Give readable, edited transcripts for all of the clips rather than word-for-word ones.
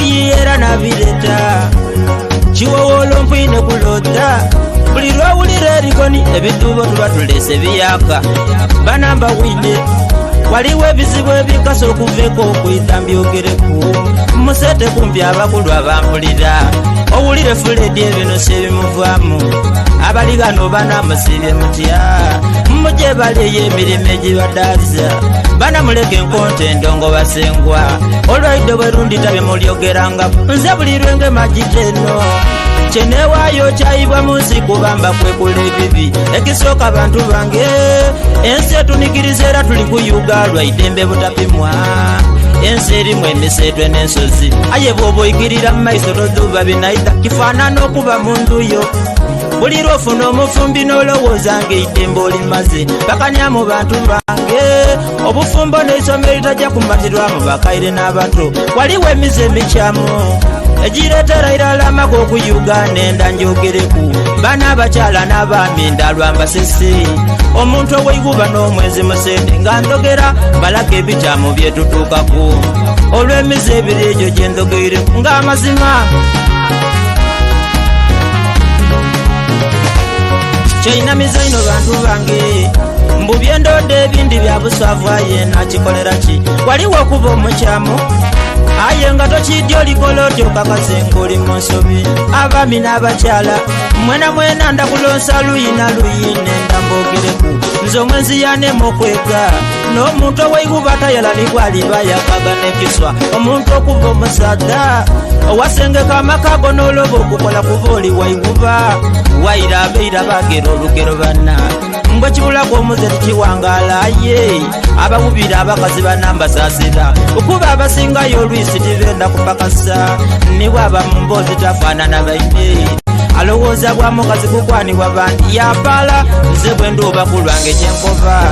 kuyiiya era nabireeta. Kiwowoolo mpwine kuloota. Buli lw'owulira erikoni ebidhuubo tuba tuleese biyaaka. Bana mbawine. Waliwo ebizibu ebikasa okuva eka okwidha mbyogereku. Museete kumpi abakulu abampulira. Owulire Fuledi ebino si ebimuvaamu. Abali ghano bana musiibye mutya? Muje bali eyo emirimo egibadaaza. Bana muleke enkonto endongo basengwa. Olwaidho bwe lundita bye mulyogerangaku. Nze buli lwe ngema gita eno. Kye neewaayo kyayibwa mu nsi kuba mbakwekula ebibi. Ekisooka bantu bange, ensi etunikiriza era tuli kuyuga lwa idembe butapimwa. Ensi erimu emiseetwe n'ensozi, aye bw'oba oikirira mu maiso todhuuba binaidha. Kifaanana okuba mu ndhu yo. Buli lw'ofuna omufumbi n'olowooza ng'eidembe olimaze. Mpakania mu bantu bange, obufumbo n'eisomero eritaja kumatirwamu bakaire n'abato. Ghaligho emize emikyamu egireetera irala amaka okuyuga. Nenda njogereku bano abakyala n'abaami ndalwa mbasese. Omuntu ow'eiguba n'omwenzi musende nga ndhogera mbalaga ebikyamu bye tutuukaku olw'emize ebiri egyo gye ndhogeireku ng'amazima. Kyainamiza inho bantu bange, mbu bye ndodha ebindi bya buswavu aye nakikolera ki? Ghaligho okuba omukyamu aye nga tokiidhi olikola otya okakase ng'oli mu nsobi. Abaami n'abakyala mwenamwena ndakulonsa luyi na luyi nenda mbogereku. Nze omwenzi yanema okwega n'omuntu ow'eiguba tayala ni bw'aliba yakaga n'ekiswa. Omuntu okuba omusaadha owasengeka amaka go n'oloba okukola kuba oli wa iguba. Waire abaira baagera olugero bana mbu ekibulaku omuze tikiwangaala aye abawubira abakazi bana mbasaasira kuba abasingayo olwisi tibenda kupakasa. Ni bw'aba mu mboozi tafaanana baine alowooza bwa mukazi kukwanibwa bandi yapaala. Nze bwe ndhuuba ku lwange kye nkoba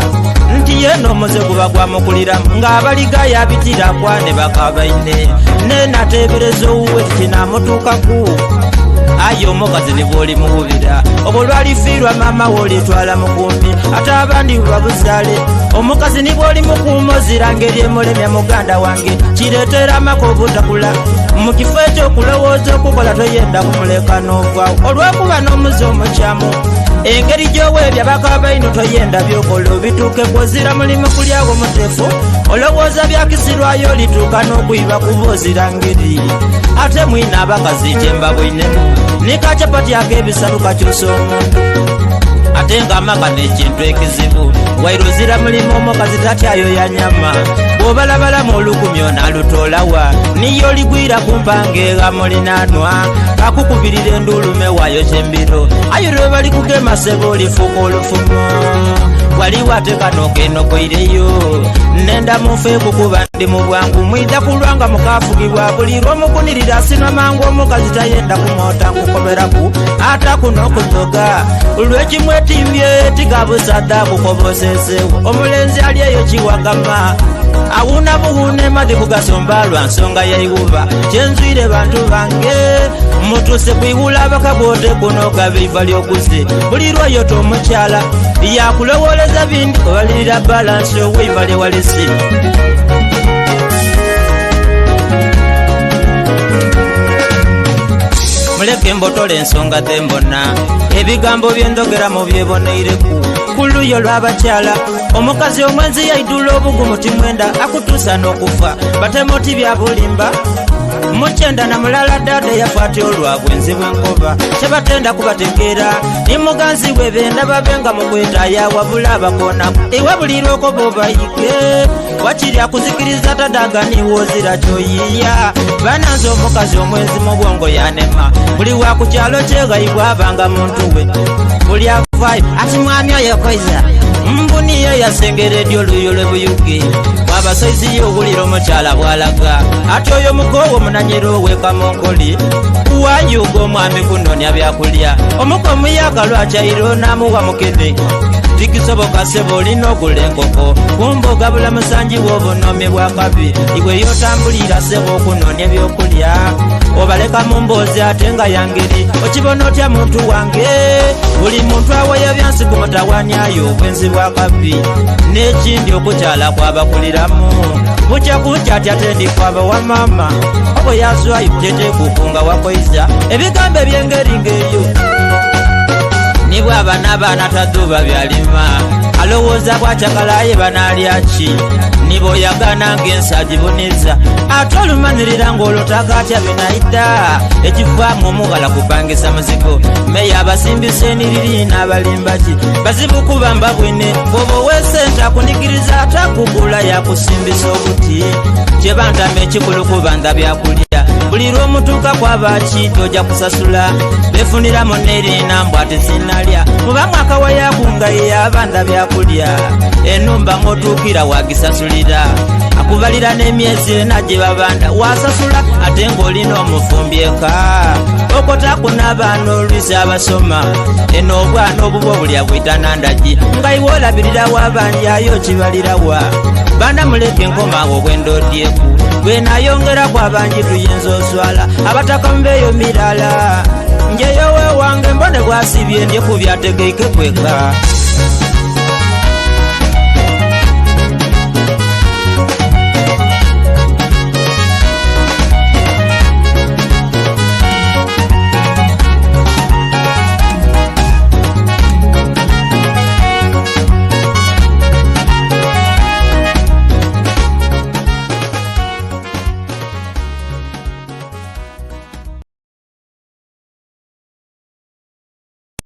nti yeena omuze guba gwamukuliramu ng'abaliga yabitira akwane baka baine. Nenateebereza owuwe tikinamutuukaku. Aye omukazi ni bw'olimuwubira obwo lwalifiirwa maama we olitwala mukuumi ate abandi bubabuzaale. Omukazi ni bw'olimukuuma ozira ngeri emulemya muganda wange kireetera amaka obutakula. Mu kifo eky'okulowooza okukola toyenda kumuleka n'ovaawo olw'okuba n'omuze omukyamu. Engeri gy'oweebya baka baino toyenda by'okola obituukeku ozira mulimu guli agho muteefu. Olowooza bya kisirwayo olituuka n'okwiba kuba ozira ngeri. Ate mwine abakazi kye mbaboinemu ni ka chapati ak'ebisalu kakyusa omuntu. Ate nga amaka n'ekintu ekizibu waire ozira mulimu omukazi tatyayoya nyama. Bw'obalabalamu olukumi onaalutoolawa ni y'oligwira ku mpango egha mulinaanwa. Kakukubirira enduulume waayokya embiro aye lwe balikugema sebo olifuuka olufumo. Ghaligho ate kano kenokoireyo nenda munfeeku kuba ndi mu bwangu. Mwidha kulwa nga mukaafugibwa buli lw'omukunirira asinwa mangu. Omukazi tayenda kumwota nkukoberaku ataku n'okudhoga lw'ekimwetimbye tikabusaadha kukoba oseeseewo. Omulenzi ali eyo kiwagama awuuna buwuune madhi kugasomba lwa nsonga ya ighuba. Kye nzwire bantu bange mutuuse kwighula abakagwote kuno gaba eiva ly'oguze. Buli lw'oyota omukyala yakulowooleza bindi obalirira balansi ow'eiva lye walese. Muleke mbotole ensonga dhe mbona, ebigambo bye ndhogera mubyeboneireku. Ku luuyi olw'abakyala, omukazi omwenzi yaidhula obugumu timwenda akutuusa n'okufa. Batema oti bya bulimba. Mu kyenda na mulala dhaadha yafa atyo olwa bwenzi bw'enkoba. Kye batenda kubategeera ni muganzi we benda babe nga mu kwetaaya wabula abakoonaku. Iwe buli lw'okoba obayige wakiri akuzikiriza tadaaga niiwe ozira ky'oyiiya. Bana nze omukazi omwenzi mu bwongo yanema. Buli wa ku kyalo kye ghaibwe aba nga muntu we. Buli avaayo ati mwami oyo koiza mbu niye yasengeredya oluuyi lw'e Buyuge. Bw'aba saizi ye owulira omukyala bw'alaga ati oyo mukoowu omunanyiro ow'e Kamonkoli. Wayuuga omwami kunoonia bya kulya. Omuko omuyaaka lwakyaire onaamuwa mukene. Tikisoboka sebo olina ogula enkoko. Kumbe ogabula musanji wo obunoomi bwa kabi. Iwe y'otambulira sebo okunoonia eby'okulya. Obaleka. Okuboneka mu mboozi ate nga ya ngeri. Okibona otya muntu wange? Buli muntu awoya bya nsi gumutawaania aye obwenzi bwa kabi. N'ekindi okukyala kwabakuliramu. Bukya kukya atya tendi kwaba wa maama. Oba yazwayo teteekuku nga wakoiza ebigambo eby'engeri ng'eyo. Ni bw'aba n'abaana tadhuuba by'alima, alowooza bw'akyakala aye banaalya ki? Ni bw'oyagaana ng'ensi agibuniza, ate olumanhirira ng'olwo takaatya binaidha. Ekivaamu omughala kupangisa muzigo, meya abasimbisa eniriri n'abalimba ki? Bazibu kuba mbabwine, bw'oba ow'esente akunigiriza ate akugula yaakusimbisa obuti. Kye bantama ekikulu kuba ndha byakulya, buli lw'omutuukaku aba kiidhi oja kusasula. Beefuniramu n'eriina mbu ati sinalya, mubamu akawayaku nga ye aba ndha byakulya. Enhumba mw'otuukira waagisasulira, akubalira n'emyezi ena gye babandha waasasula ate ng'oli n'omufumbi eka. Okwo taaku n'abaana olwisi abasoma, eno obwana obubwo bulya bwitana ndagi nga iwe olabirira wa bangi aye okibalira wa? Baana muleke nkome agho bwendodyeku, bwenayongeraku abangi tuyinza oswala abataka mubeeyo miraala. Njeyo owewange mbone bwasibye ndye ku byategeike kweka.